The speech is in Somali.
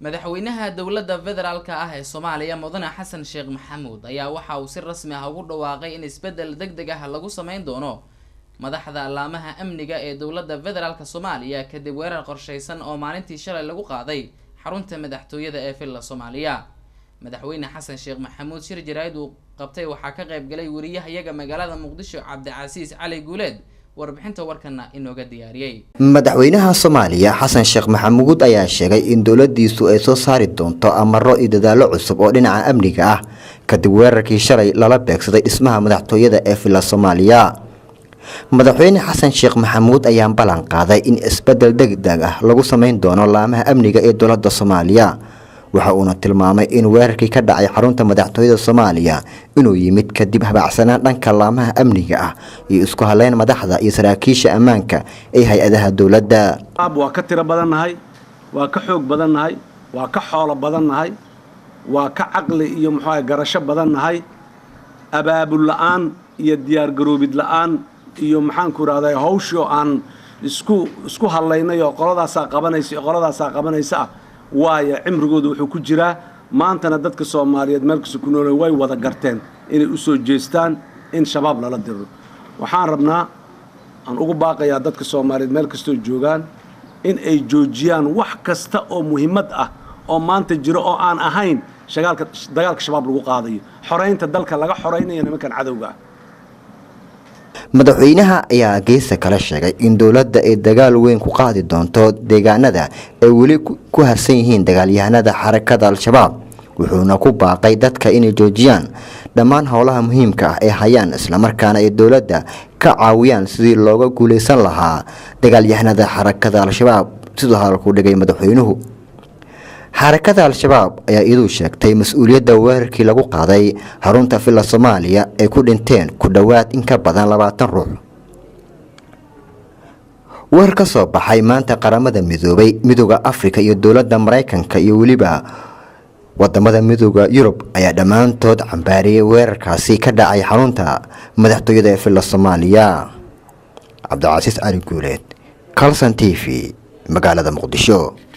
Madaxweynaha dowladda federaalka ah ee Soomaaliya, Mudane Xasan Sheekh Maxamuud, ayaa waxa uu si rasmi ah ugu dhawaaqay in isbeddel deg deg ah lagu sameyn doono madaxda allaamaha amniga ee dowladda federaalka Soomaaliya, kadib weerar qorsheysan oo maalintii shalay lagu qaaday xarunta madaxtooyada ee Villa Soomaaliya. Madaxweyne Xasan Sheekh Maxamuud shir jaraa'id uu qabtay waxaa ka qayb galay wariyahayaga magaalada Muqdisho, Cabdicasiis Cali Guuleed, warbixinta warkana inooga diyaariyey. Madaxweynaha Soomaaliya Xasan Sheekh Maxamuud ayaa sheegay in dowladiisu ay soo saari doonto amaro iyo dadaallo cusub oo dhinaca amniga ah, kadib weerarkii shalay lala beegsaday dhismaha madaxtooyada ee Villa Soomaaliya. Madaxweyne Xasan Sheekh Maxamuud ayaa ballan qaaday in isbedel degdeg ah lagu sameyn doono laamaha amniga ee dowladda Soomaaliya. Waxa uuna tilmaamay in weerarkii ka dhacay xarunta madaxtooyada Soomaaliya inuu yimid kadib habacsanaan dhanka laamaha amniga ah iyo isku haleyn madaxda iyo saraakiisha ammaanka ee hay-adaha dowladda. Waa ka tiro badannahay, waa ka xoog badannahay, waa ka xoolo badannahay, waa ka caqli iyo muxuu garasho badannahay. Abaabul la'aan iyo diyaargaroobid la'aan iyo, maxaanku idhahdaa, hawshii oo aan isku hadlaynay oo qoladaasaa qabanaysa iyo qoladaasaa qabanaysa ah, waayo cimrigooda wuxuu ku jiraa. Maantana dadka Soomaaliyeed meel kasta ku nool way wada garteen inay u soo jeestaan in Shabaab lala diriro. Waxaan rabnaa aan ugu baaqayaa dadka Soomaaliyeed meel kastoo joogaan in ay joojiyaan wax kasta oo muhiimad ah oo maanta jiro oo aan ahayn shagaalka dagaalka Shabaab lagu qaadayo, xoraynta dalka laga xoraynayo nimankan cadowga ah. Madaxweynaha ayaa geesta kale sheegay in dowladda ay dagaal weyn ku qaadi doonto deegaanada ay weli ku harsan yihiin dagaalyahanada xarakada Al-Shabaab, wuxuuna ku baaqay dadka inay joojiyaan dhammaan howlaha muhiimka ah ee hayaan, islamarkaana ay dowladda ka caawiyaan sidii looga guuleysan lahaa dagaalyahanada xarakada Al-Shabaab, siduu hadalku dhigay madaxweynuhu. Xarakada Al-Shabaab ayaa iyadu sheegtay mas-uuliyadda weerarkii lagu qaaday xarunta Villa Soomaaliya ay ku dhinteen ku dhowaad in ka badan 20 ruux. Weer ka soo baxay maanta Qaramada Midoobay, Midooda Afrika iyo dowladda Mareykanka iyo weliba wadamada Midooda Yurub ayaa dhammaantood cambaariyey weerarkaasi ka dhacay xarunta madaxtooyada ee Villa Soomaaliya. Cabdicasiis Cali Guuleed, Calson TV, magaalada Muqdisho.